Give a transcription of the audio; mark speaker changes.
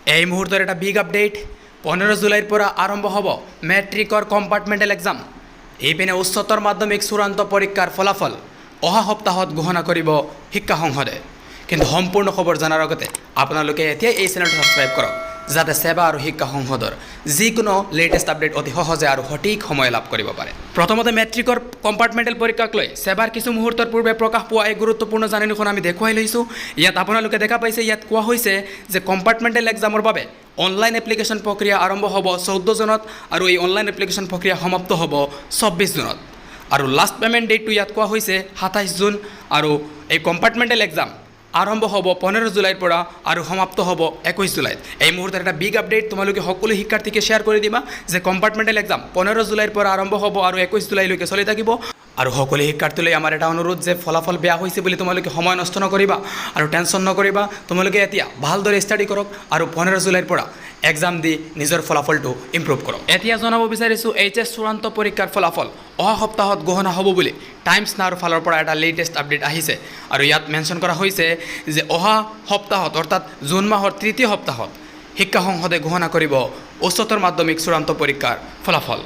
Speaker 1: এই মুহূৰ্তৰ এটা বিগ আপডেট। 15 জুলাইৰ পৰা আৰম্ভ হ'ব মেট্ৰিকৰ কম্পাৰ্টমেণ্টেল এক্সাম। ইপিনে উচ্চতৰ মাধ্যমিক চূড়ান্ত পৰীক্ষাৰ ফলাফল অহা সপ্তাহত ঘোষণা কৰিব শিক্ষা সংসদে। কিন্তু সম্পূৰ্ণ খবৰ জনাৰ আগতে আপোনালোকে এতিয়াই এই চেনেলটো ছাবস্ক্ৰাইব কৰক, যাতে ছেবা আৰু শিক্ষা সংসদৰ যিকোনো লেটেষ্ট আপডেট অতি সহজে আৰু সঠিক সময়ে লাভ কৰিব পাৰে। প্ৰথমতে মেট্ৰিকৰ কম্পাৰ্টমেণ্টেল পৰীক্ষাক লৈ ছেবাৰ কিছু মুহূৰ্তৰ পূৰ্বে প্ৰকাশ পোৱা এই গুৰুত্বপূৰ্ণ জাননীখন আমি দেখুৱাই লৈছোঁ। ইয়াত আপোনালোকে দেখা পাইছে, ইয়াত কোৱা হৈছে যে কম্পাৰ্টমেণ্টেল এক্সামৰ বাবে অনলাইন এপ্লিকেশ্যন প্ৰক্ৰিয়া আৰম্ভ হ'ব 14 জুনত আৰু এই অনলাইন এপ্লিকেশ্যন প্ৰক্ৰিয়া সমাপ্ত হ'ব 26 জুনত আৰু লাষ্ট পে'মেণ্ট ডেটটো ইয়াত কোৱা হৈছে 27 জুন। আৰু এই কম্পাৰ্টমেণ্টেল এক্সাম আৰম্ভ হ'ব 15 জুলাইৰ পৰা আৰু সমাপ্ত হ'ব 21 জুলাইত। এই মুহূৰ্তত এটা বিগ আপডেট। তোমালোকে সকলো শিক্ষাৰ্থীকে শ্বেয়াৰ কৰি দিবা যে কম্পাৰ্টমেণ্টেল এক্সাম 15 জুলাইৰ পৰা আৰম্ভ হ'ব আৰু 21 জুলাইলৈকে চলি থাকিব। আৰু সকলো শিক্ষাৰ্থীলৈ আমাৰ এটা অনুৰোধ যে ফলাফল বেয়া হৈছে বুলি তোমালোকে সময় নষ্ট নকৰিবা আৰু টেনশ্যন নকৰিবা। তোমালোকে এতিয়া ভালদৰে ষ্টাডি কৰক আৰু 15 জুলাইৰ পৰা এক্সাম দি নিজৰ ফলাফলটো ইম্প্ৰুভ কৰক। এতিয়া জনাব বিচাৰিছোঁ, এইচ এছ চূড়ান্ত পৰীক্ষাৰ ফলাফল অহা সপ্তাহত ঘোষণা হ'ব বুলি টাইমছ নাওৰ ফালৰ পৰা এটা লেটেষ্ট আপডেট আহিছে। আৰু ইয়াত মেনশ্যন কৰা হৈছে যে অহা সপ্তাহত, অৰ্থাৎ জুন মাহৰ তৃতীয় সপ্তাহত শিক্ষা সংসদে ঘোষণা কৰিব উচ্চতৰ মাধ্যমিক চূড়ান্ত পৰীক্ষাৰ ফলাফল।